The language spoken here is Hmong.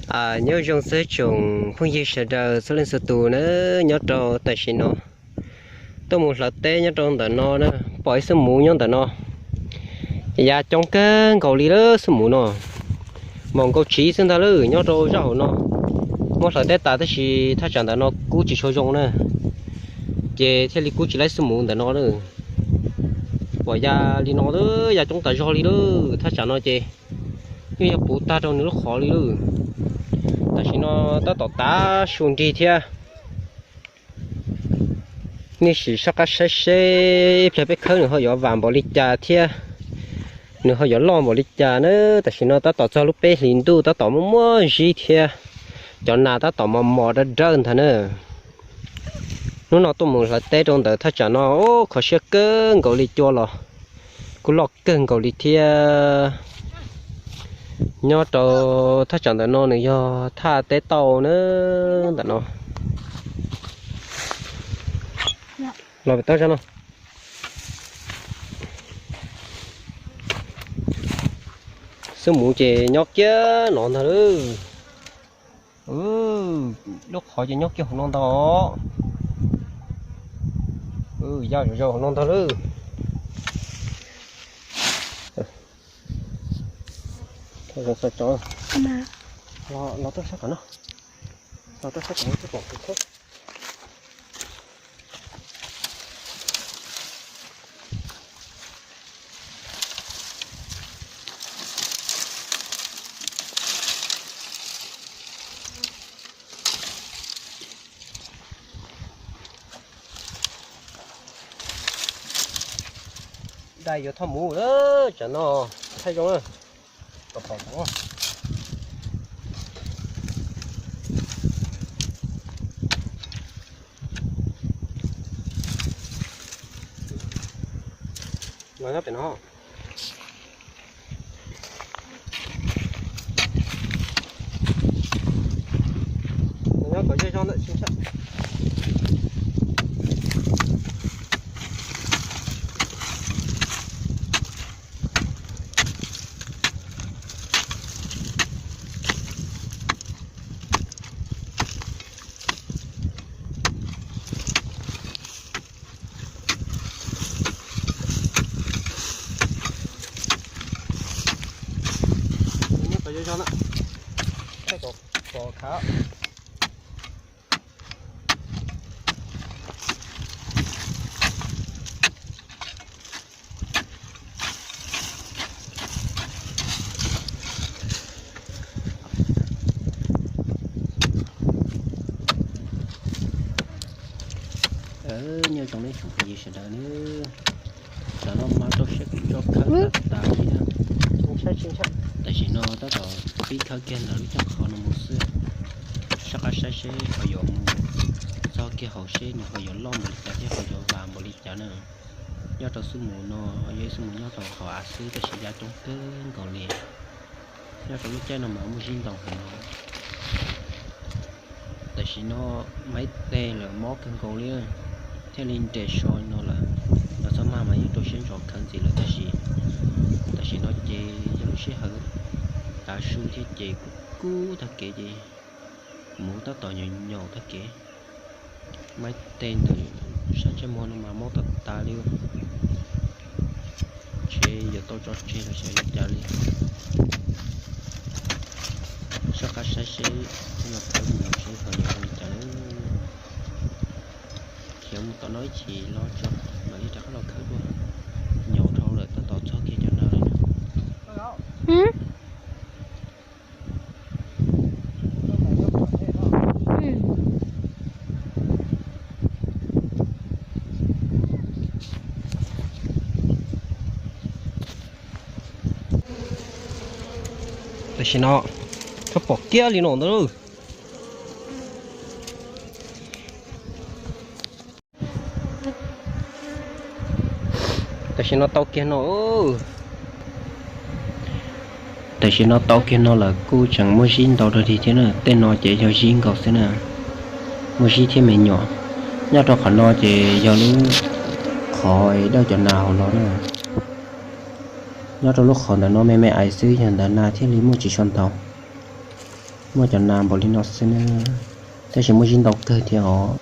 Nyob zoo xwb tsoom phooj ywg sawv daws txhua leej txhua tus na, nyob rau tam sim no tuaj mus hlawv teb nyob rau ntawm no na, pom ib xub muv nyob ntawm no, ya coob kawg nkaus li lawm xub muv no, npaum nkaus tsiv xwb ntag lawm nyob rau zaj hauv no. Muab hlawv teb tas tab sis thaj tsam ntawm no kub tsis tshua zoo na, ces thiaj li kub tsis laib xub muv ntawm no lawm. Pom ya li no, ya coob tas zog li lawm, thaj tsam no ces yeej yog puv tag rau nws lub qhov li lawm. Tam sim no tab tom tav su nrig thiab, nej sim soj qab saib seb ib pliag peb khawb nws ho yuav vam npaum li cas thiab nws ho yuav loj npaum li cas na. Tam sim no tab tom txog lub peb hlis ntuj tab tom muaj muaj zib thiab, cov nas tab tom mos mos dawb dawb ntag na. Hnub no tuaj mus hlawv teb rau ntawm thaj tsam no, kho siab kawg nkaus li, cua los kuj loj kawg nkaus li thiab. Nyob rau thaj tsam ntawm no nws yog thaj teb tauj na, ntawm no los pem tab zab no. Xub muv ces nyob kiag no ntag lawm. Lub qhov ces nyob kiag hauv no ntag. Ya zom zaws hauv no ntag lawm. Los rau sab tom no, los rau sab tom no. Dai yuav thauj mus lawm, tsam no thaij zoo na. Los nyob pem no. Los nyob kom zej zog ntawm tsis ntshai. Nyob kom zej zog na, thaij kom khav. Nyob zoo nej tsoom phooj ywg sawv daws nawb. Tam no mas rau siab kub tso khawb tas tas li na. Tam sim no tab tom pib khawb kiag ntawm lub cooj qhov no mus xwb. Soj qab saib seb ho yuav mus txog kiag hauv seb nws ho yuav loj npaum li cas thiab ho yuav vam npaum li cas na. Nyob rau xub mus no yog ib xub mus nyob rau hauv av xwb tab sis ya coob kawg nkaus li. Nyob rau lub caij no mas muaj zib ntau heev no. Tam sim no maib teg lawm mob kawg nkaus li, thiaj li nres so no lawm. Los txog mag mas yeej rau siab ntso khawb ntxiv lawm tab sis tam sim no ces yog lub sij hawm tav su thiab ces kub kub tag kev ces muv tab tom nyaum nyaum tag kev. Maib teg ntawm sab ntsej muag no mas mob tas tas li. Ntshe yuav tau tso tseg los xyov yuav cas li. Soj qab saib seb los khawb mus seb ho yuav zoo li cas lawm. Khiav mus tom no ib chim los tso mam li rov qab los khawb dua. Nyaum dhau lawm tab tom txog kiag cov nas lawm. Tam sim no txhob pom kiag li no ntag. Tam sim no tau kiag no, tam sim no tau kiag no lawm kuj tseem muaj zib ntau dog dig thiab na. Tej no ces yog zib nkaus xwb na, muaj zib thiab me nyuam. Nyob rau qhov no ces yog lub qhov dawj cov nas hauv los na. Nyob rau lub qhov ntawm no me me ais xwb yog ntawd nas thiaj li muaj tsis tshua ntau. Muaj cov nas npaum li no xwb na, tab sis muaj zib ntau kawg thiab os.